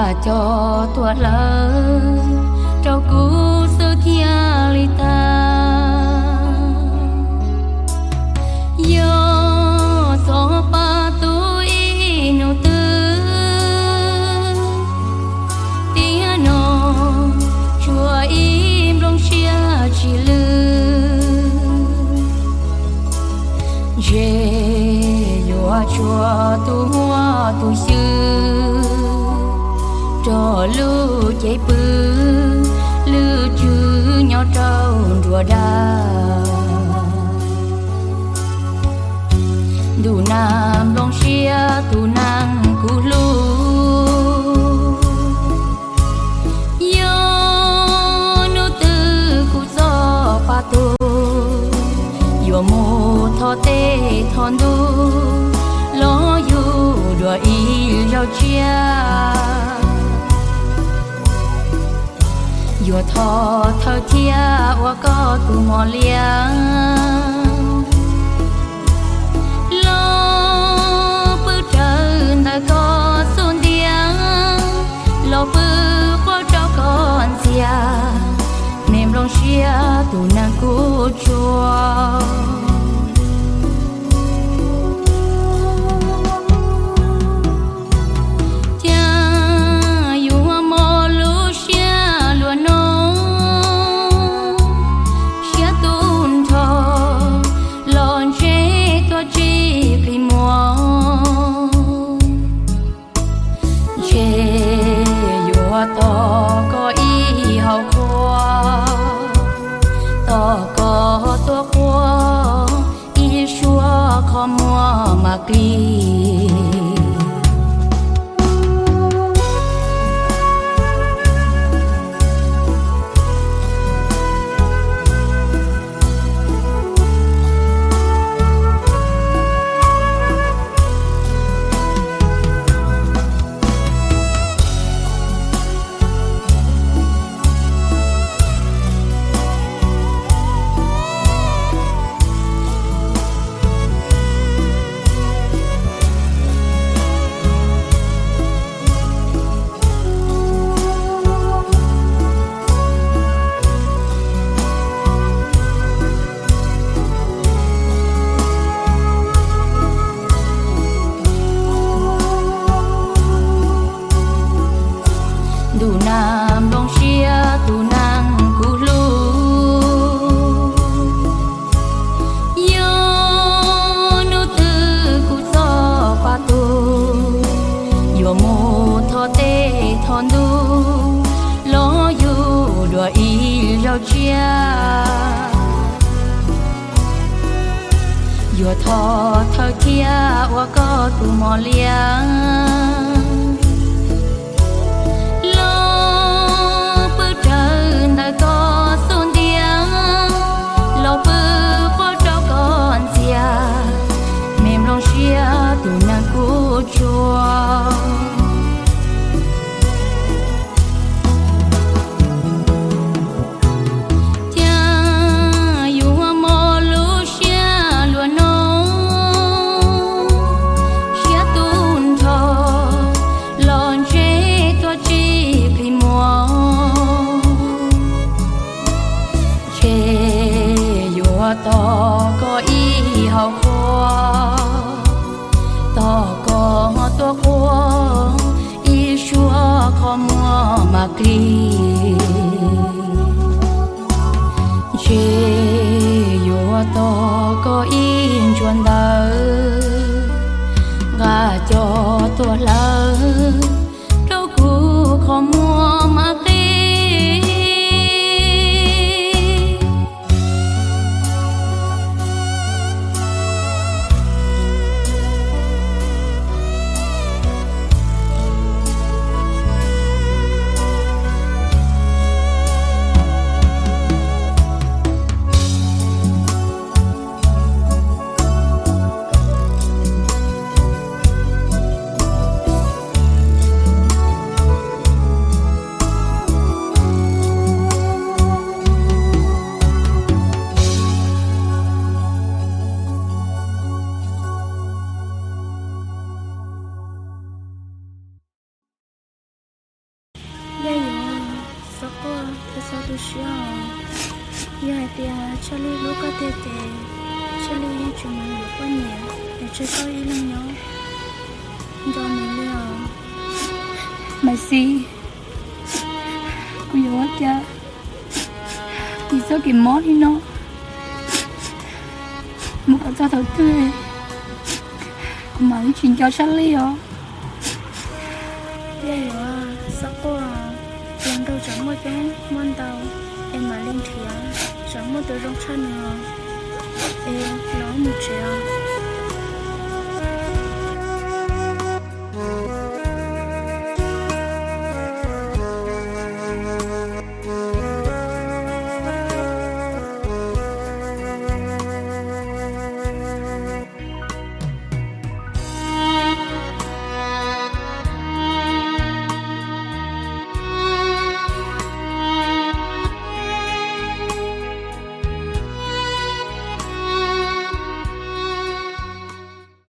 Cov tuag hlawv rau kuv xwb thiaj li tag. Yog txoj pa tus ib hnub twg tiam no tsuas ib nplooj siab tsis lwj. Ntshe yuav tshuav tus muaj tus xwb rau lub cev pw lwj tswb nyob rau nruab daj. Ntuj nag nplooj siab tus neeg kuv hlub, yog hnub twg kuv txoj pa tus yuav mus thov tej thov ntuj los yug dua ib zaug tshiab. Yuav thov thawj thiab ua koj tus mos liab los pw rawv ntawm koj xub ntiag, los pw quaj rau koj ntxiag, me nplooj siab tus neeg kuv tsuag. Cas yuav mob lub siab luaj no, siab tu nrho los ntshe tuaj tsis plig muag. Ntshe yuav tos koj ib hau qhua, tos koj tuaj quaj ib suab qhov muag mam plig. Ntuj nag nplooj siab tus neeg kuv hlub, yog hnub twg kuv txoj pa tus yuav mus thov tej thov ntuj los yug dua ib zaug tshiab. Yuav thov thawj thiab ua koj tus mos liab los pw rawv ntawm koj xub ntiag, los pw quaj rau koj ntxiag, me nplooj siab tus neeg kuv tsuag. Cas yuav mob lub siab luaj no, siab tu nrho los ntshe tuaj tsis plig muag. Ntshe yuav tos koj ib hau qhua, tos koj tuaj quaj ib suab qhov muag mam plig. Ntshe yuav tos koj ib ntsuag ntawd nqa cov tuaj hlawv rau kuv qhov muag mam plig. Txhob tu siab os. Yog hais tias Tshaj Lij hlub koj tiag ces Tshaj Lij yeej tsis mus yuav poj niam es tseg koj ib leeg nyob nco nws li os. Maiv Xis, kuv yuav ua cas, kuv txoj kev mob li no, mus kom txog thaum twg kuv mam li tsis nco Tshaj Lij os. Yog yuav xav quaj, los nraug tsam muaj coob muaj ntau, es mam li nrhiav tsam muaj tus zoo tshaj nws os. Es los mus tsev os.